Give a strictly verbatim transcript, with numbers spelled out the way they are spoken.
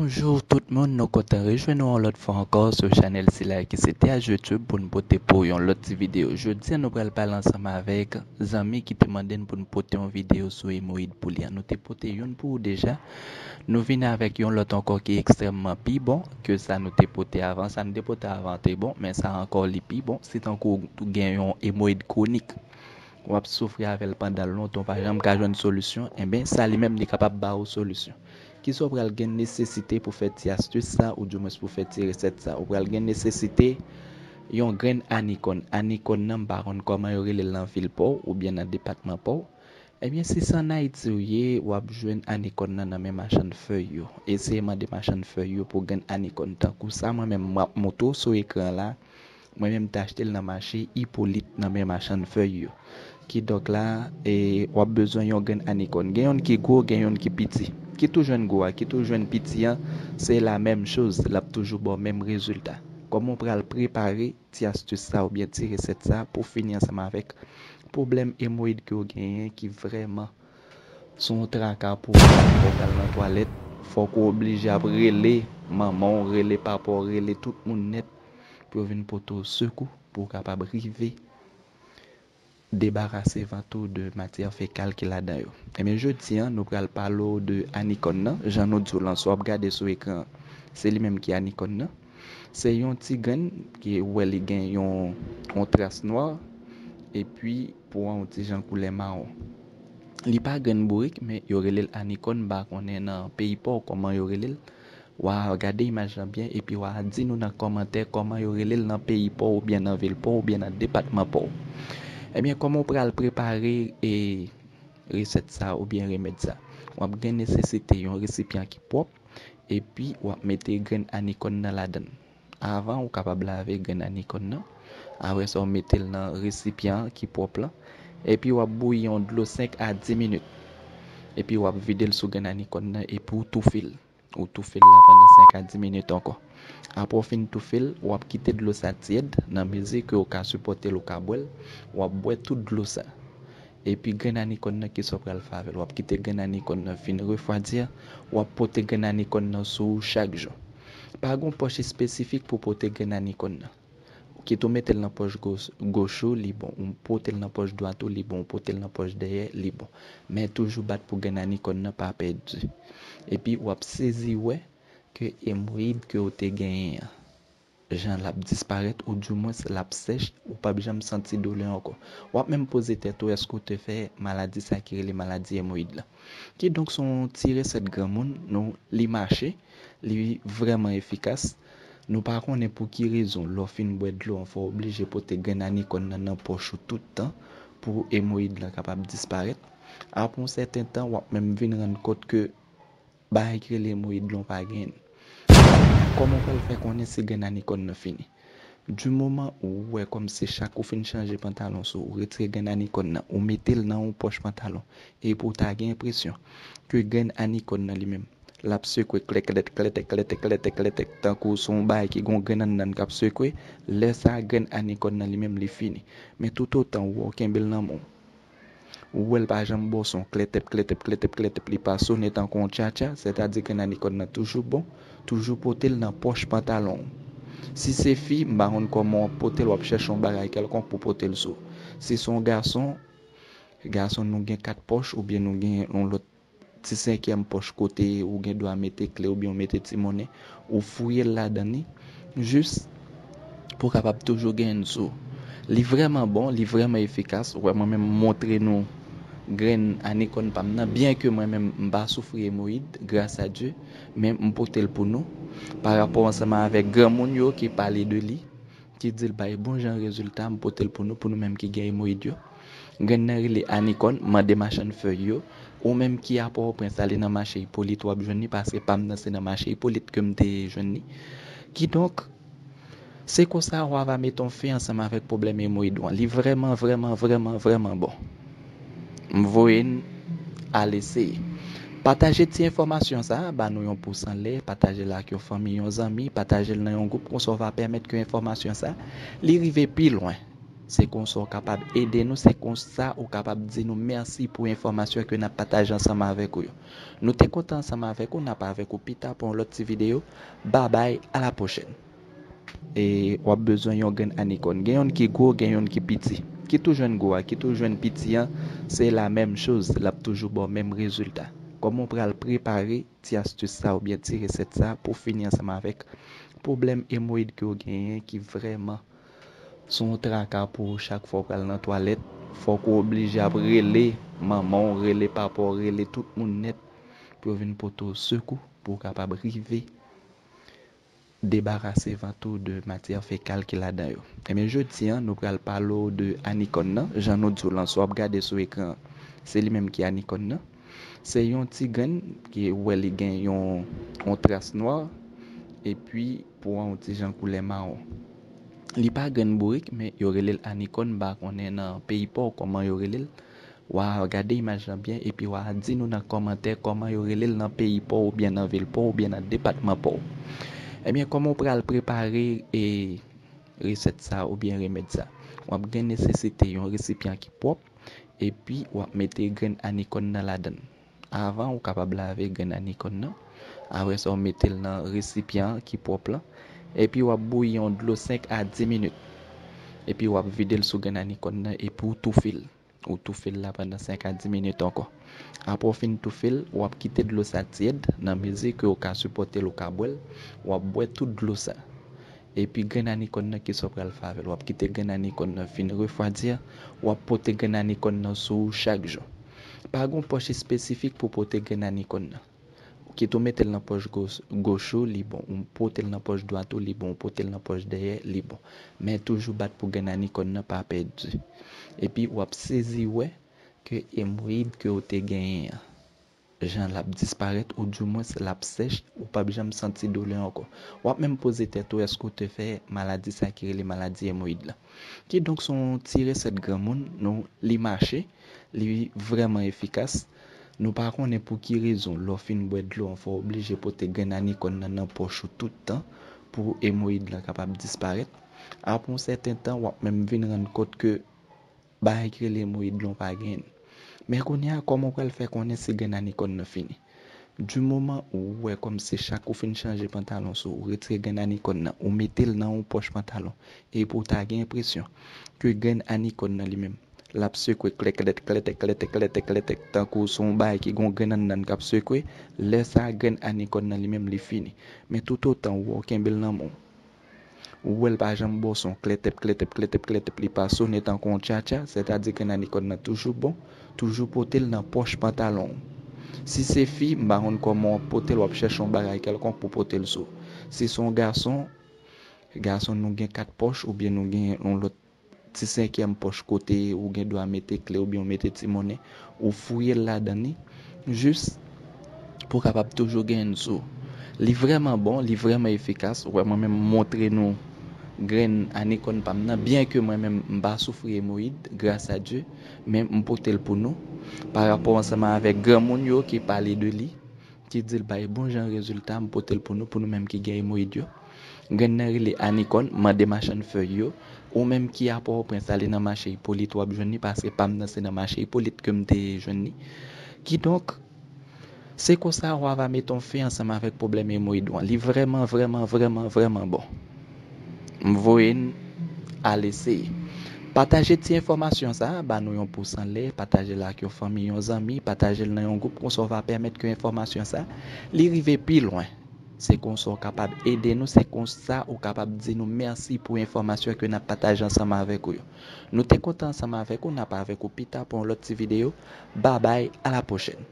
Bonjou tout moun, nou kontan rejwenn nou yon lòt fwa ankò sou chanèl sila ki se T H YouTube pou n pote pou yon lòt ti videyo. Jodi a nou pral pale ansanm avèk zanmi ki te mande n pou n pote yon videyo sou emoyid pou li an. Nou te pote youn pou ou deja. Nou vin avèk yon lòt ankò ki ekstrèmman pi bon ke sa nou te pote avan. Sa nou te pote avan te bon, men sa ankò li pi bon. Si tankou ou gen yon emoyid kwonik, w ap soufri avè l pandan lontan, w pa janm ka jwenn solisyon, enben sa li menm li kapab ba ou solisyon. Kisa w pral gen nesesite pou fè ti astis sa, oudimwens pou fè ti resèt sa? Ou pral gen nesesite yon grenn anikòn. Anikòn nan, m pa konn kòman yo rele l nan vil pa w oubyen nan depatman pa w. Ebyen, si se ann Ayiti ou ye, w ap jwenn anikòn nan nan men machann fèy yo. Eseye mande machann fèy yo pou grenn anikòn. Tankou sa mwen menm m ap montre w sou ekran la, mwen menm m te achte l nan mache Ipolit nan men machann fèy yo. Kidonk la, e, w ap bezwen yon grenn anikòn. Gen youn ki gwo, gen youn ki piti. Kit ou jwenn gwo a, kit ou jwenn piti an, se la menm choz, l ap toujou ba w menm rezilta. Kòman w pral prepare ti astis sa oubyen ti resèt sa pou fini ansanm avèk pwoblèm emoyid ke w genyen ki vrèman se yon traka pou ou. Fòk w al nan twalèt, fòk ou oblije ap rele manman w, rele papa w, rele tout moun nèt pou yo vin pote w sekou pou w kapab rive debarase vant ou de matyè fekal ki ladan yo. Ebyen, jodi a, nou pral pale w de anikòn nan, jan nou di w lan, si w ap gade sou ekran, se li menm ki anikòn nan. Se yon ti grenn ki ou wè li gen yon, yon tras nwa, epi po an yon ti jan koulè mawon. Li pa grenn bourik, men yo rele l anikòn, m pa konnen nan peyi pa w kòman yo rele l. W a gade imaj lan byen, epi w a di nou nan kòmantè kòman yo rele l nan peyi pa w oubyen nan vil pa w oubyen nan depatman pa w. Ebyen, kòman w pral prepare, e, resèt sa oubyen remèd sa? W ap gen nesesite yon resipyan ki pwòp, epi w ap mete grenn anikòn nan ladan l. Avan, ou kapab lave grenn anikòn nan. Apre sa, w mete l nan resipyan ki pwòp lan. Epi w ap bouyi yon dlo senk a dis minit. Epi w ap vide l sou grenn anikòn nan epi w toufe l. Ou toufe l la pandan senk a dis minit ankò. Apre w fin toufe l, w ap kite dlo sa tyèd nan mezi ke w ka sipòte l, ou ka bwè l. W ap bwè tout dlo sa. Epi grenn anikòn nan, kisa w pral fè avè l? W ap kite grenn anikòn nan fin refwadi a, w ap pote grenn anikòn nan sou ou chak jou. Pa gen yon pòch espesifik pou pote grenn anikòn nan. Kit ou mete l nan pòch gos-, goch ou, li bon. Ou pote l nan pòch dwat ou, li bon. Ou pote l nan pòch dèyè, li bon. Men toujou bat pou grenn anikòn nan pa pèdi. Epi w ap sezi wè ke emoyid ke w te genyen an, jan l ap disparèt, oudimwens l ap sèch, ou p ap janm santi doulè ankò. W ap menm poze tèt ou, èske w te fè maladi sa ki rele maladi emoyid la? Kidonk, se yon ti resèt granmoun, nou, li mache, li vrèman efikas. Nou pa konnen pou ki rezon, lè w fin bwè dlo an, fò w oblije pote grenn anikòn nan nan pòch ou tout tan pou emoyid lan kapab disparèt. Apre yon sèten tan, w ap menm vin rann kont ke bagay ki rele emoyid lan w pa genyen l. Kòman w pral fè konnen si grenn anikòn nan fini? Di moman ou wè kòmsi chak ou fin chanje pantalon sou, ou retire grenn anikòn nan, ou mete l nan yon pòch pantalon, epi w ta gen enpresyon ke grenn anikòn nan li menm, l ap sekwe klèkèt, klètèk, klètèk, klètèk, klètèk, tankou se yon bagay ki gen yon grenn anndan l k ap sekwe, lè sa a grenn anikòn nan li menm li fini. Men toutotan ou wè w kenbe l nan men w, ou wè l pa janm ba w son klètèp, klètèp, klètèp, klètèp, li pa sonnen tankou yon tchatcha, sètadi grenn anikòn nan toujou bon, toujou pote l nan pòch pantalon w. Si se fi, m pa konn kòman w ap pote l, w ap chèche yon bagay kèlkonk pou pote l sou. Si se yon gason, gason nou gen kat pòch oubyen nou gen yon lòt ti senkyèm pòch kote ou gen dwa mete kle oubyen w mete ti monnen, ou fouye l ladan li, jis pou w kapab toujou gen youn sou ou. Li vrèman bon, li vrèman efikas. Ou wè, mwen menm, m montre nou grenn anikòn pa m nan, byenke mwen menm, m pa soufri emoyid, gras a Dye, men m pote l pou nou. Pa rapò ansanm avèk granmoun yo ki pale de li, ki di l bay bon jan rezilta, m pote l pou nou, pou nou menm ki gen emoyid yo. Grenn nan rele anikòn, mande machann fèy yo. Ou menm ki a Pòtoprens, ale nan mache Ipolit, w ap jwenn li, paske pa m nan se nan mache Ipolit ke m te jwenn li. Kidonk, se konsa w a va mete yon fen ansanm avèk pwoblèm emoyid ou an. Li vrèman, vrèman, vrèman, vrèman bon. M voye n al eseye. Pataje ti enfòmasyon sa a, ba nou yon pous anlè, pataje l ak yon fanmi, yon zanmi, pataje l nan yon gwoup, konsa w va pèmèt ke enfòmasyon sa a, li rive pi lwen. Se konsa w kapab ede nou, se konsa ou kapab di nou mèsi pou enfòmasyon ke n ap pataje ansanm avèk ou yo. Nou te kontan ansanm avèk ou, n ap avèk ou pita pou yon lòt ti videyo. Babay, a la pwochèn. E w ap bezwen yon grenn anikòn. Gen yonn ki gwo, gen yonn ki piti. Kit ou jwenn gwo a, kit ou jwenn piti an, se la menm choz, l ap toujou ba w menm rezilta. Kòman w pral prepare ti astis sa oubyen ti resèt sa pou fini ansanm avèk pwoblèm emoyid ke w genyen ki vrèman se yon traka pou ou chak fwa w pral nan twalèt. Fòk ou oblije ap rele manman w, rele papa w, rele tout moun nèt pou yo vin pote w sekou pou w kapab rive debarase vant ou de matyè fekal ki ladan yo. Ebyen, jodi a, nou pral pale w de anikòn nan. Jan nou di w lan, si w ap gade sou ekran an, se li menm ki anikòn nan. Se yon ti grenn ki ou wè li gen yon, yon tras nwa, epi po an yon ti jan koulè mawon. Li pa grenn bourik, men yo rele l anikòn, m pa konnen nan peyi pa w kòman yo rele l. W a gade imaj lan byen, epi w a di nou nan kòmantè kòman yo rele l nan peyi pa w oubyen nan vil pa w oubyen nan depatman pa w. Ebyen, kòman w pral prepare, e, resèt sa oubyen remèd sa? W ap gen nesesite yon resipyan ki pwòp, epi w ap mete grenn anikòn nan ladan l. Avan, ou kapab lave grenn anikòn nan. Apre sa, w mete l nan resipyan ki pwòp lan. Epi w ap bouyi yon dlo senk a dis minit. Epi w ap vide l sou grenn anikòn nan epi w toufe l. Ou toufe l la pandan senk a dis minit ankò. Apre w fin toufe l, w ap kite dlo sa tyèd nan mezi ke w ka sipòte l, ou ka bwè l. W ap bwè tout dlo sa. Epi grenn anikòn nan, kisa w pral fè avè l? W ap kite grenn anikòn nan fin refwadi a, w ap pote grenn anikòn nan sou ou chak jou. Pa gen yon pòch espesifik pou pote grenn anikòn nan. Kit ou mete l nan pòch gos-, goch ou, li bon. Ou pote l nan pòch dwat ou, li bon. Ou pote l nan pòch dèyè, li bon. Men toujou bat pou grenn anikòn nan pa pèdi. Epi w ap sezi wè ke emoyid ke w te genyen an, jan l ap disparèt, oudimwens l ap sèch, ou p ap janm santi doulè ankò. W ap menm poze tèt ou, èske w te fè maladi sa ki rele maladi emoyid la? Kidonk, se yon ti resèt granmoun, nou, li mache, li vrèman efikas. Nou pa konnen pou ki rezon, lè w fin bwè dlo an, fò w oblije pote grenn anikòn nan nan pòch ou tout tan pou emoyid lan kapab disparèt. Apre yon sèten tan, w ap menm vin rann kont ke bagay ki rele emoyid lan w pa genyen l. Men kounye a, kòman w pral fè konnen si grenn anikòn nan fini? Di moman ou wè kòmsi chak ou fin chanje pantalon sou ou, retire grenn anikòn nan, ou mete l nan yon pòch pantalon, epi w ta gen enpresyon ke grenn anikòn nan li menm, l ap sekwe klèkèt, klètèk, klètèk, klètèk, klètèk, tankou se yon bagay ki gen yon grenn anndan k ap sekwe, lè sa a, grenn anikòn nan li menm, li fini. Men toutotan ou wè w kenbe l nan men w, ou wè l pa janm ba w son klètèp, klètèp, klètèp, klètèp, li pa sonnen tankou yon tchatcha, sètadi grenn anikòn nan toujou bon, toujou pote l nan pòch pantalon w. Si se fi, m pa konn kòman w ap pote l, w ap chèche yon bagay kèlkonk pou pote l sou ou. Si se yon gason, gason nou gen kat pòch oubyen nou gen yon lòt ti senkyèm pòch kote ou gen dwa mete kle oubyen w mete ti monnen, ou fouye l ladan li, jis pou w kapab toujou gen youn sou ou. Li vrèman bon, li vrèman efikas. Ou wè, mwen menm, m montre nou grenn anikòn pa m nan, byen ke mwen menm, m pa soufri emoyid, gras a Dye, men m pote l pou nou, pa rapò ansanm avèk granmoun yo ki pale de li, ki di l bay bon jan rezilta, m pote l pou nou, pou nou menm ki gen emoyid yo. Grenn nan rele anikòn, mande machann fèy yo. Ou menm ki a Pòtoprens, ale nan mache Ipolit, w ap jwenn li, paske pa m nan se nan mache Ipolit ke m te jwenn li. Kidonk, se konsa w a va mete yon fen ansanm avèk pwoblèm emoyid ou an. Li vrèman, vrèman, vrèman, vrèman bon. M voye n al eseye. Pataje ti enfòmasyon sa a, ba nou yon pous anlè, pataje l ak yon fanmi, yon zanmi, pataje l nan yon gwoup, konsa w va pèmèt ke enfòmasyon sa a, li rive pi lwen. Se konsa w kapab ede nou, se konsa ou kapab di nou mèsi pou enfòmasyon ke n ap pataje ansanm avèk ou yo. Nou te kontan ansanm avèk ou, n ap avèk ou pita pou yon lòt ti videyo. Babay, a la pwochèn.